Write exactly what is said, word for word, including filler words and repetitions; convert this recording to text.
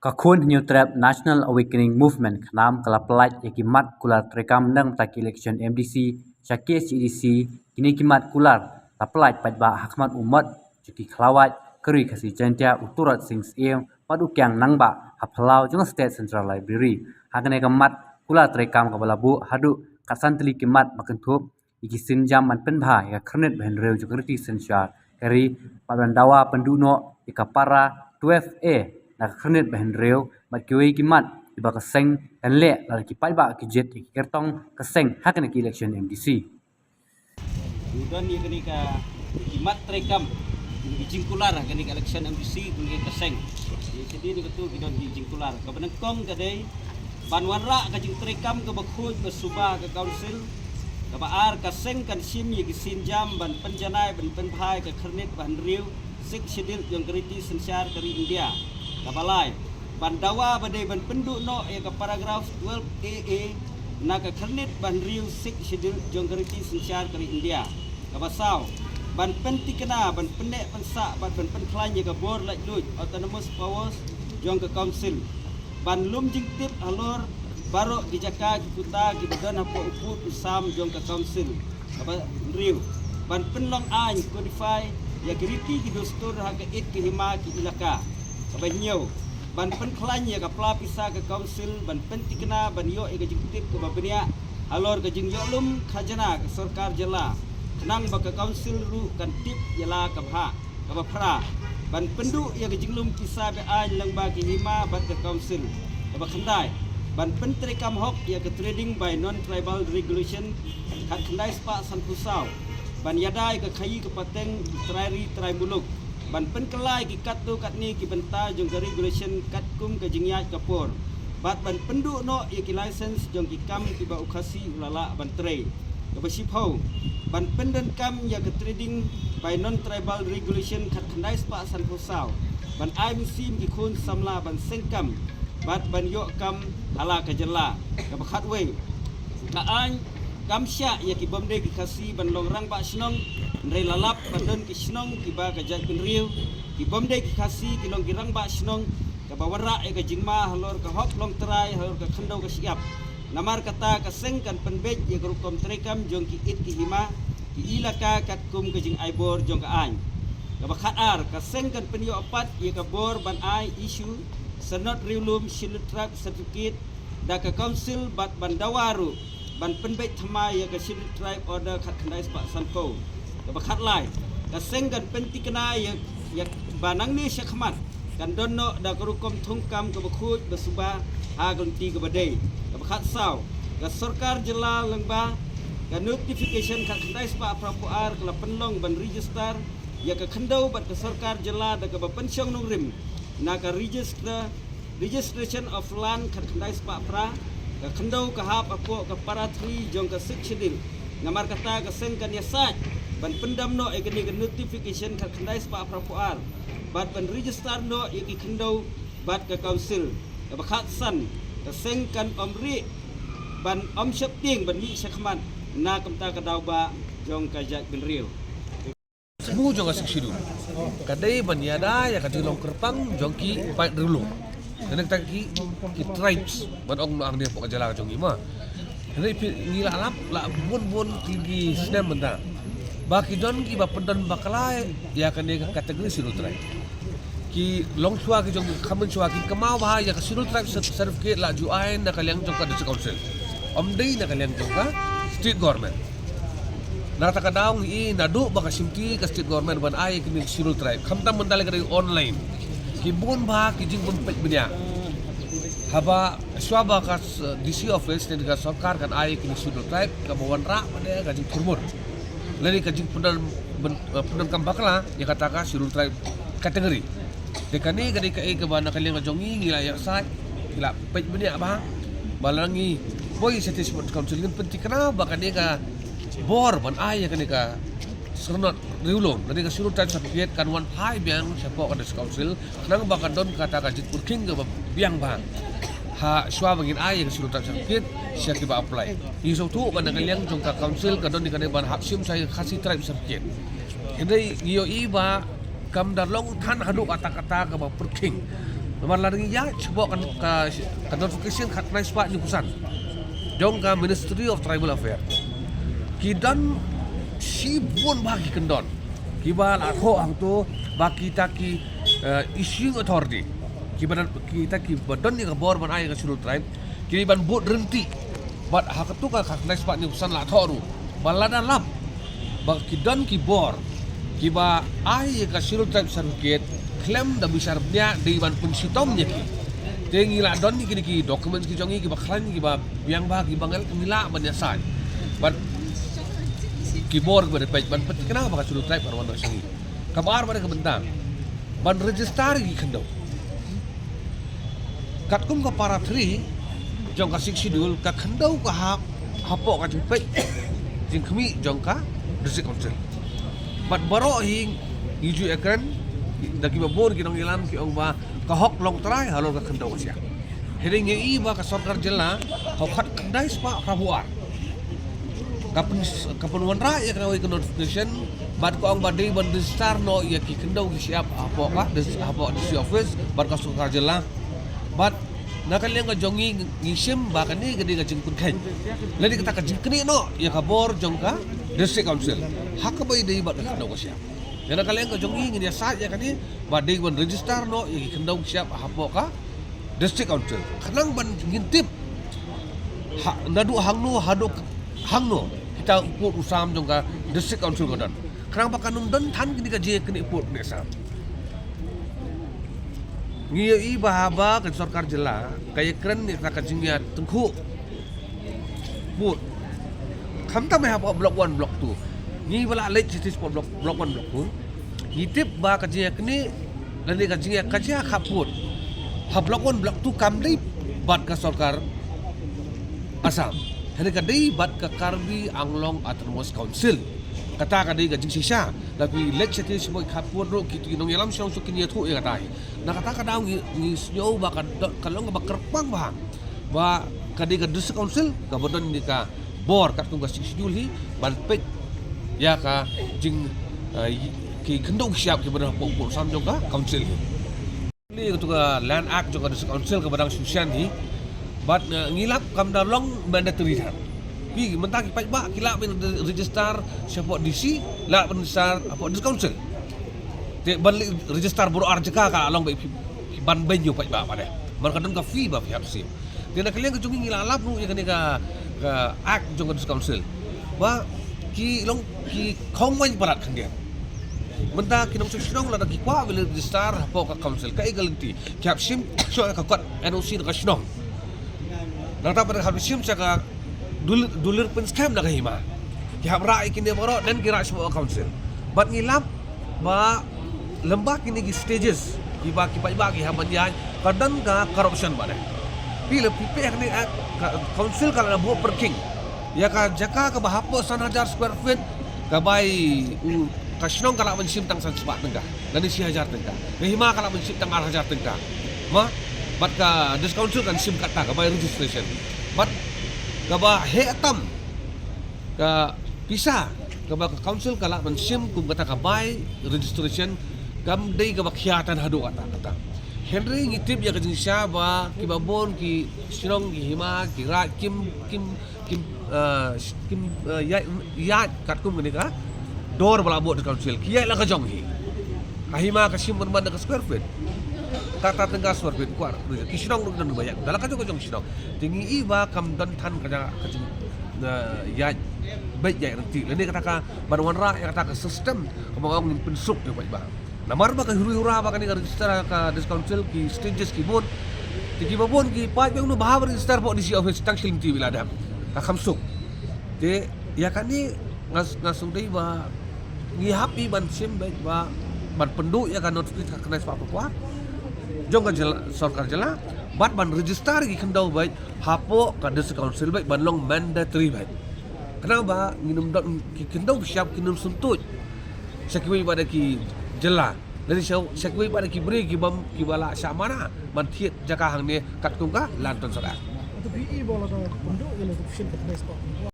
Ka khun Hynñiewtrep National Awakening Movement, KHNAM, ka la pyllait ïa ki mat kular treikam na ka bynta ki election M D C sha K H A D C. Kine ki mat kular la pyllait paidbah ha khmat u mot jong ki khlawait ka Ri Khasi Jaiñtia, u Tirot Sing Syiem, bad u Kiang Nangbah, ha phyllaw jong ka State Central Library. Ha kane ka mat kular treikam kaba la buh haduh khatsan tylli ki mat ba kynthup ïa ki sienjam ban pynbha ïa ka khyrnit ba hynriew jong ka riti synshar ka ri, bad ban dawa pynduh noh ïa ka para twelve A na ka khyrnit ba hynriew, bad kiwei ki mat kiba ka seng kan leh lada ki paidbah ki jied ïa ki kyrtong ka seng ha kane ka election M D C. Ngi don ïa kane ka, ki mat treikam, ki jingkular ha kane ka election M D C, kane ka seng. Ïa, shadien katu ki don ki jingkular. Kaba nyngkong ka dei ban wanrah ka jingtreikam kaba khuid ba suba ka Council. Kaba ar, ka seng kan shim ïa ki sienjam ban pynjanai ban pynbha ïa ka khyrnit ba hynriew, Sixth Schedule, jong ka riti synshar ka ri India. Kaba lai, ban dawa ba dei ban pynduh noh ïa ka paragraph twelve A A na ka khyrnit ba hynriew, Sixth Schedule, jong ka riti synshar ka ri India. Kaba saw, ban pyntikna, ban pynneh pynsah bad ban pynkhlaiñ ïa ka bor laitluid, autonomous powers, jong ka Council. Ban lum jingtip halor baroh ki jaka ki kuta kiba don hapoh u pud u sam jong ka Council. Kaba hynriew, ban pynlong aiñ, codify, ïa ki riti ki dustur ha ka it ki hima ki ilaka. Kaba hynñiew, ban pynkhlaiñ ïa ka pla pisa ka Council, ban pyntikna ban ïoh ïa ka jingtip kaba bniah halor ka jingïohlum khajna ka sorkar jylla, khnang ba ka Council ruh kan tip ïa la ka bhah. Kaba phra, ban pynduh ïa ka jinglum pisa be-aiñ lyngba ki hima bad ka Council. Kaba khyndai, ban pyntreikam hok ïa ka Trading by Non-Tribal Regulation khatkhyndai spah sanphew saw, ban ïada ïa ka khaïi ka pateng trai ri trai muluk, ban pynkylla ïa ki katto katne ki bynta jong ka regulation katkum ka jingïaid ka por, bad ban pynduh noh ïa ki license jong ki kam kiba u Khasi u la lah ban trei. Kaba shiphew, ban pyndonkam ïa ka Trading by Non-Tribal Regulation khatkhyndai spah sanphew saw, ban ai mynsiem ki khun samla ban seng kam bad ban ïoh kam ha la ka jylla. Kaba khatwei, ka aiñ kam shah ïa ki bym dei ki Khasi ban long rangbah shnong, hynrei la lap ban don ki shnong kiba ka jaitbynriew, ki bym dei ki Khasi ki long ki rangbah shnong, kaba wanrah ïa ka jingma halor ka hok longtrai, halor ka khyndew ka shyiap. Namar kata ka seng kan pynbeit ïa ka rukom treikam jong ki it ki hima, ki ilaka katkum ka jingai bor jong ka aiñ. Kaba khatar, ka seng kan pynïoh pat ïa ka bor ban ai, issue, syrnod riewlum, Scheduled Tribe certificate da ka Council bad ban dawa ruh ban pynbeit thymmai ïa ka Scheduled Tribe Order khatkhyndai spah sanphew. Kaba khatlai, ka seng kan pyntikna ïa, ïa ba nangne shakhmat kan don noh da ka rukom thungkam kaba khuid ba suba ha ka lynti kaba dei. Kaba khatsaw, ka sorkar jylla lyngba ka notification khatkhyndai spah phraphew ar ka la pynlong ban register ïa ka khyndew bad ka sorkar jylla da kaba pynshong nongrim na ka register, Registration of Land khatkhyndai spah phra. Ka khyndew ka hap hapoh ka para three jong ka Sixth Schedule. Namar kata ka seng kan ïasaid ban pyndam noh ïa kane ka notification khatkhyndai spah phraphew ar bad ban register noh ïa ki khyndew bad ka Council. Kaba khatsan, ka seng kan ym rieh ban ym sheptieng ban mih shakhmat na ka bynta ka daw bah jong ka jaitbynriew. Thmu jong ka Sixth Schedule ka dei ban ïada ïa ka jinglong kyrpang jong ki paid riewlum, lane kita ki, ki tribes ban ong noh hangne hapoh ka jylla ka jong ngi, ma. Hynrei phi, ngi la lap la bun bun ki, ki snem mynta ba ki don kiba pyndon bakla ïa kane ka category Scheduled Tribe. Ki longshuwa ki jong, kham mynshuwa ki kynmaw ba ïa ka Scheduled Tribe cert-, certificate la ju ai na ka liang jong ka District Council, ym dei na ka liang jong ka State Government. Na kata ka daw ngi i naduh ba ka shimti ka State Government ban ai ïa kine ki Scheduled Tribe, khamtam ban da leh ka dei online. Ki bun bha ki jingbym peit bniah. Haba shuwa ba ka s-, D C office ne ka sorkar kan ai ïa kine ki Scheduled Tribe, kaba wanrah pat de ka jingthurmut lane ka jingpyndon, pyn-, eh, pyndonkam bakla ïa kata ka Scheduled Tribe category. Te kane ka dei kaei kaba na ka liang ka jong ngi ngi la ïasaid, ngi la peit bniah bha. Ba la ngi poi sha State Sports Council ngin pyntikna ba kane ka bor ban ai ïa kane ka syrnod riewlum lane ka Scheduled Tribe certificate kan wan phai biang shapoh ka District Council, khnang ba kan don kata ka jingpyrkhing kaba biang bha ha shuwa ba ngin ai ïa ka Scheduled Tribe certificate sha kiba apply. Ngi sngewthuh ba na ka liang jong ka Council ka don ïa kane ban hap shim sha ïa ka Khasi Tribe certificate. Hynrei ngi ïohi ba kam da long than haduh katta katta kaba pyrkhing. Namar lada ngi ïa shibok ka, ka, ka notification khatkhyndai spah hynñiewphew san jong ka Ministry of Tribal Affairs, ki don shibun bha ki kyndon kiba la thoh hangto ba kita ki, eh, issuing authority, kiba don, kita kiba don ïa ka bor ban ai ka Scheduled Tribe, ki ban bud ryntih. Bad ha kato ka khatkhyndai spah hynñiewphew san la thoh ruh ba lada lap ba ki don ki bor kiba ai ïa ka Scheduled Tribe certificate khlem da bishar bniah, dei ban pynshitom ïa ki. Te ngi la don ïa kine ki documents ki jong ngi kiba khlaiñ, kiba biang bha, kiba ngel, ngi lah ban ïasaid bad ki bor kiba dei peit ban pynthikna ba ka Scheduled Tribe ban wan noh sha ngi. Kaba ar, ba dei ka bynta ban register ïa ki khyndew. Katkum ka para three jong ka Sixth Schedule, ka khyndew ka hap hapoh ka jingpeit jingkhmih jong ka District Council. Bad baroh hi ngi ju ïakren da kiba bun ki nongïalam, ki ong ba ka hok long trai halor ka khyndew ka shyiap. Hynrei ngi ïohi ba ka sorkar jylla ha u khatkhyndai spah phraphew ar ka pyn, ka pynwanrah ïa kawei ka notification bad ka ong ba dei ban register noh ïa ki khyndew ki shyiap hapoh ka, hapoh D C office bad ka sorkar jylla. Bad na ka liang ka jong ngi, ngi shim ba kane ka dei ka jingpynkheiñ lane kata ka jingknieh noh ïa ka bor jong ka District Council ha kaba ïadei bad ka khyndew ka shyiap. Te na ka liang ka jong ngi, ngin ïasaid ïa kane ba dei ban register noh ïa ki khyndew ki shyiap hapoh ka District Council, khnang ban ngin tip ha, naduh hangno haduh hangno kita u pud u sam jong ka District Council ka don, khnang ba kan ym don than kine ka jingïaknieh pud knieh sam. Ngi ïohi ba haba ka sorkar jylla ka ïakren ïa kata ka jingïatyngkhuh pud, khamtam hapoh Block One, Block Two, ngi ba la leit sha stage hapoh Block, Block One, Block Two, ngi tip ba ka jingïaknieh lane ka jingïakajia khap pud ha Block One, Block Two kam dei bad ka sorkar Assam, hynrei ka dei bad ka Karbi Anglong Autonomous Council. Kata ka dei ka jingshisha. Lada phi leit sha stage hapoh khap pud ruh, ki, ki nongïalam shnong suk kin ïathuh ïa kata hi. Na kata ka daw ngi, ngi sngew ba ka do, ka long kaba kyrpang bha ba ka dei ka District Council kaba don ïa ka bor katkum ka Sixth Schedule hi ban peit ïa ka jing, eh, ki khyndew ki shyiap kiba don hapoh u pud u sam jong ka Council hi. Lei kato ka Land Act jong ka District Council kaba dang shu shen hi. Bad, eh, ngi lap kam da long mandatory than. Phi, mynta ki paidbah ki lah ban register shapoh D C, lah ban register hapoh District Council. Te ban leit register baroh ar jaka ka la long ba phi, phi ban beiñ ïa u paidbah pat de. Namar ka don ka fee ba phi hap siew. Te na ka liang ka jong ngi, ngi la lap ruh ïa kane ka, ka Act jong ka District Council ba ki long ki khongwaiñ palat khyndiat. Mynta ki nongshong shnong lada ki kwah ban leit register hapoh ka Council, kaei ka lynti? Ki hap shim shuwa ka kot N O C na ka shnong. Nangta pat ki hap shim sha ka dulir, dulir pynskhem na ka hima. Ki hap rah ïa kine baroh, then ki rah shapoh ka Council. Bad ngi lap ba lem bad kine ki stages kiba ki paidbah ki hap ban ïaid, ka don ka corruption bad de. Phi, lada phi peit ha kane, eh, ka Council ka la buh parking ïa ka jaka kaba hapoh san hajar square feet, ka bai u, ka shnong ka lah ban shim tang san spah tyngka lane shi hajar tyngka. Ka hima ka lah ban shim tang ar hajar tyngka. Ma, bad ka District Council kan shim kata ka bai registration. Bad kaba heh tam, ka pisa kaba ka Council ka lah ban shim kum kata ka bai registration kam dei kaba khia than haduh katta katta. Hynrei ngi tip ïa ka jingshisha ba kiba bun ki shnong, ki hima, ki raid kim, kim, kim, eh, kim, eh, ïaid, ïaid katkum kane ka dor ba la buh da ka Council, ki ïaid la ka jong hi. Ka hima ka shim ban man da ka square feet, kata tyngka square feet, kwah ruh ki shnong ruh don ba ïaid da la ka jong ka jong shnong. Te ngi i ba kam don than ka jaka ka jing, eh, ïaid beit ïaid ryntih lane kata ka ban wanrah ïa kata ka system kaba ong ngin pynsuk ïa u paidbah. Namar ba ka huri hura ba kane ka register ka District Council, ki stages ki bun. Te kiba bun ki paid ba ong no ba hap register hapoh D C office, tang shi lynti ba la dep, ka kham suk. Te ïa kane nga, nga sngew dei ba ngi hap i ban shim beit ba ban pynduh ïa ka notification khatkhyndai spah phraphew ar jong ka jylla, sorkar jylla, bad ban register ïa ki khyndew beit hapoh ka District Council beit ban long mandatory beit. Khnang ba ngin ym don ki khyndew ki shyiap kin ym syntuid sha kiwei pat de ki jylla lane sha, sha kiwei pat de ki briew ki bym, kiba la shah mana ban thied jaka hangne katkum ka Land Transfer Act. Ato phi i ba la dang pynduh ïa la notification khatkhyndai spah